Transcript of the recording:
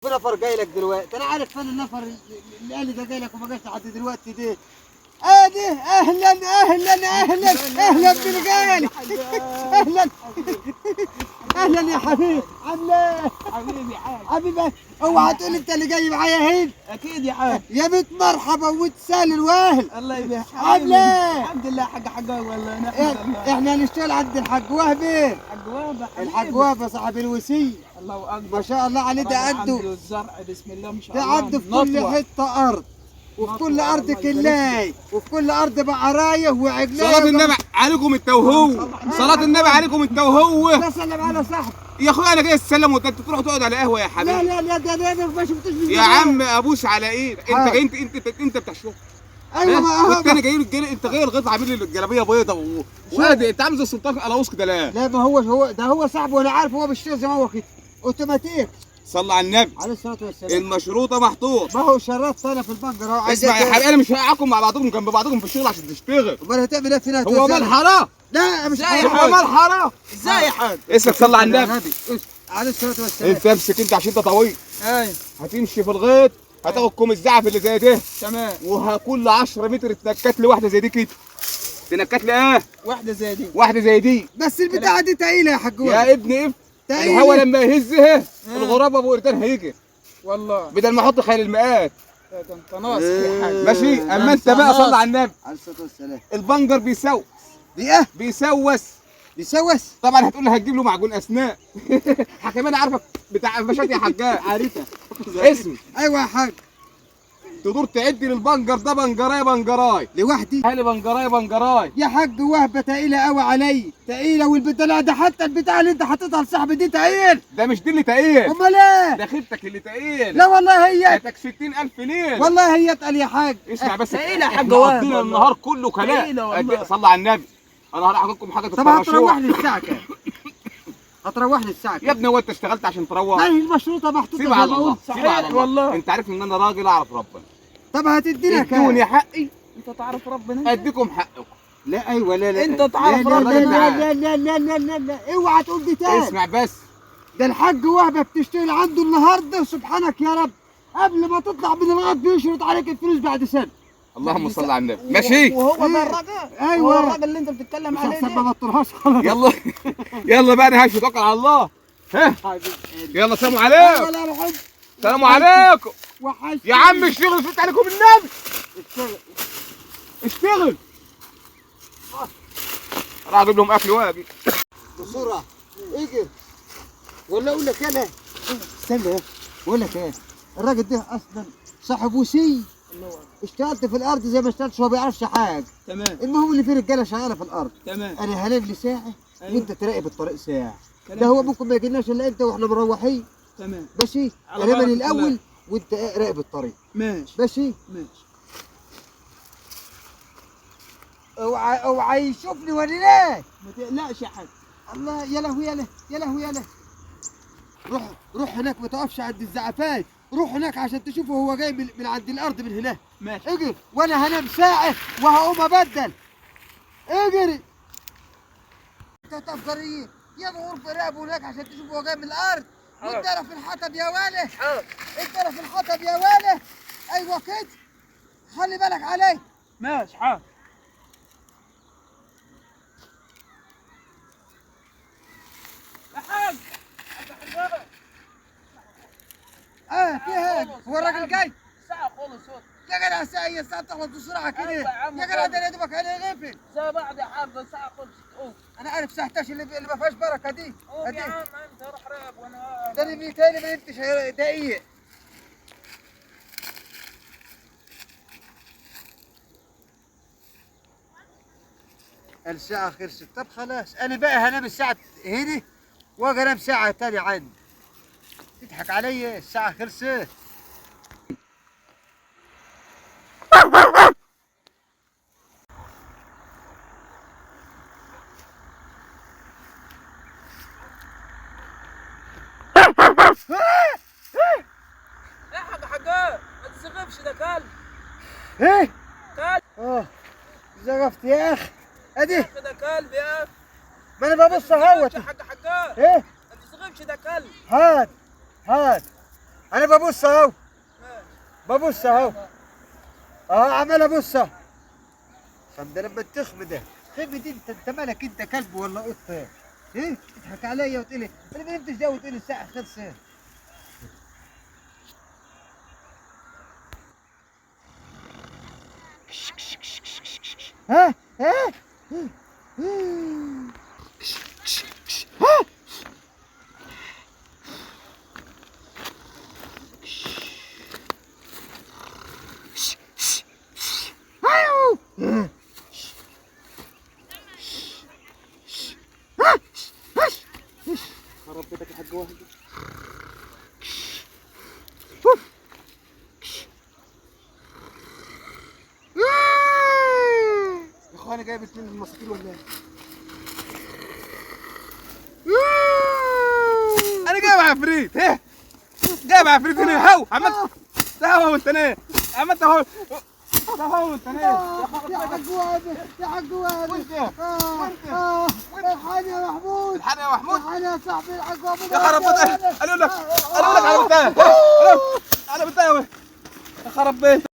في نفر جاي لك دلوقتي، انا عارف فين النفر اللي قال لي ده جاي لك وما جاش لحد دلوقتي ده. ادي اهلا اهلا اهلا اهلا بالغالي، اهلا اهلا يا حبيبي، عامل ايه؟ حبيبي حاج، حبيبي اوعى تقول انت اللي جاي معايا هنا. اكيد يا حاج. يا بيت مرحبا وتسال واهل. الله يبارك. عامل ايه؟ الحمد لله حاج حجاج والله نحمد الله. احنا هنشتغل عند الحاج وهبي. الحاج وهبه حبيبي. الحاج وهبه صاحب الوسي. الله اكبر، ما شاء الله عليه، ده عنده الزرع بسم الله ما شاء الله، ده عنده في كل حتة ارض، وفي كل ارض كلاي، وفي كل ارض بقرايه وعجلايه. صلاة النبي عليكم التوهو، صلاة النبي عليكم التوهو. لا سلم على صاحبي يا اخويا، انا جاي السلم وانت تروح تقعد على قهوة يا حبيبي. لا لا لا، ده انا ما شفتوش من يا عم ابوس على ايدك. انت جاي، انت بتاع الشغل. ايوه ما هو والتاني جاي، انت غير الغيط عامل لي الجلابية بيضة وادي انت عامل زي السلطان قلاووس كده. لا لا، ما هو ده هو صاحبه وانا عارف هو بيشتغل زي ما هو كده اوتوماتيك. صلى على النبي عليه الصلاة والسلام. المشروطه محطوط. ما هو شرطت انا في البنجر اهو. اسمع يا حبيبي، انا مش هقعدكم مع بعضكم جنب بعضكم في الشغل عشان تشتغل. امال هتعمل ايه فينا؟ هو مال حرام؟ لا مش حرام. هو مال حرام؟ ازاي يا حاج؟ اسمك صلى على النبي عليه الصلاة والسلام. انت امسك انت عشان انت طويل. ايوه. هتمشي في الغيط هتاخد كوم الزعف اللي زي ده. تمام. وكل 10 متر تنكت لي واحدة زي دي كده. تنكت لي ايه؟ واحدة زي دي. واحدة زي دي. بس البتاعه دي تقيلة يا حاج. يا ابني اف الهوا لما يهزها الغراب ابو قردان هيجي والله، بدل ما احط خيال المئات. ده انت ناصح يا حاج. ماشي. اما انت بقى صلى على النبي عليه الصلاة والسلام. البنجر بيسوس. بيه؟ بيسوس. بيسوس. طبعا هتقول لي هتجيب له معجون اسنان. حكيم انا عارفك بتاع قفشات يا حجاج. عارفه اسمي. ايوه يا حاج. تدور تعدي للبنجر ده بنجراي بنجراي لوحدي. هالي بنجراي بنجراي يا حاج وهبه تقيلة قوي علي، تقيلة. والبتاع ده حتى البتاع اللي انت حاططها لصاحبي دي تقيل. ده مش دي اللي تقيل. امال ايه؟ ده خيبتك اللي تقيل. لا والله هي هاتك 60000 ليلة. والله هي اتقل يا حاج. اسمع بس، تقيلة يا حاج وهبه. قضينا النهار كله كلام. صلى على النبي. انا هروح اجيب لكم حاجة طب هتروح لي الساعة كام؟ هتروح لي الساعة كام؟ يا ابني هو انت اشتغلت عشان تروح؟ ما هي المشروطه محطوطة. سيب على الله، سيب على الله. والله انت عارف ان انا راجل اعرف ربنا. طب هتدينا كام؟ ادوني حقي. انت تعرف ربنا؟ اديكم حقكم. لا ايوه، لا لا، انت تعرف ربنا. لا لا لا لا لا لا، اوعى تقول دي تاني. اسمع بس، ده الحاج وهبه بتشتغل عنده النهارده سبحانك يا رب، قبل ما تطلع من الغد بيشرط عليك الفلوس بعد سنة. اللهم صل على النبي. ماشي. وهو ده الراجل. ايوه هو الراجل اللي انت بتتكلم عليه ده. ما بطلهاش خلاص. يلا يلا بقى، انا همشي، توكل على الله. ها يلا، سلام عليكم. سلام عليكم يا عم. اشتغل، فوت عليكم النبي. اشتغل اشتغل. راح اجيب لهم اكل واجي بسرعة. اجي ولا اقول لك انا استنى، بقول لك ايه، الراجل ده اصلا صاحب وسي. اشتغلت في الارض زي ما اشتغلتش، هو ما بيعرفش حاجة. تمام. المهم اللي في رجاله شغالة في الارض. تمام. انا هنام لي ساعة. أيوة. وانت تراقب الطريق ساعة. ده ده هو ممكن ما يجيلناش الا انت واحنا مروحين. تمام. ماشي. انا من الاول وانت راقب الطريق. ماشي. ماشي ماشي. اوعى اوعى يشوفني ولا لا. ما تقلقش يا حاج. الله، يا لهوي يا لهوي يا لهوي يا لهوي. روح روح هناك، ما تقفش عند الزعفات. روح هناك عشان تشوفه هو جاي من عند الارض من هناك. ماشي. اجري وانا هنام ساعة وهقوم ابدل. اجري. انت هتقف جري يا غرفة، راقبه هناك عشان تشوفه هو جاي من الارض. وانت في الحطب يا واله. انت في الحطب يا واله. ايوه كده، خلي بالك علي. ماشي حاضر. يا حاج. فيها هو الراجل جاي؟ ساعة خلص. يا جدع ساعة، هي الساعة بتخلص بسرعة كده. يا جدع ده يا دوبك انا غفل. زي بعض يا حاج، ساعة خلصت. قوم. انا عارف الساعة 11 اللي ما فيهاش بركة دي. قوم يا عم انت، روح راقب وانا ده انا بيتهيألي ما نمتش دقيق. الساعة خلصت. طب خلاص انا بقى هنام الساعة هنا واجي انام ساعة تانية عندي. تضحك عليا، الساعة خلصت. يا حاج حجاج ما تزغفش، ده كلب. ايه؟ كلب. زغفت يا اخي. ادي ده كلب يا اخي. ما انا ببص اهوت. يا حاج حجاج ايه؟ ما تزغفش، ده كلب. هات هات. انا ببص اهو، ببص اهو، اهو عمال ابص اهو. ده لما تخمد خمد انت مالك، انت كلب ولا قطة؟ ايه تضحك عليا وتقولي انا ما نمتش ده وتقولي الساعة خلصت. ها ها ها خرب بيتك يا حاج وهبي. يا اخويا انا جايب اتنين المساطيل ولا ايه؟ انا جايب عفريت. ايه جايب عفريت هنا. هو عمال تهوى وانت نايم، عمال تهوى تهوى وانت نايم. يا حاج وهبي، يا حاج وهبي، وانت؟ الحقني يا محمود، الحقني يا محمود، الحقني يا صاحبي، الحاج وهبي. يا خرب بيتك. قالوا لك، قالوا لك على بتاعي، على بتاعي، يا خرب بيتك.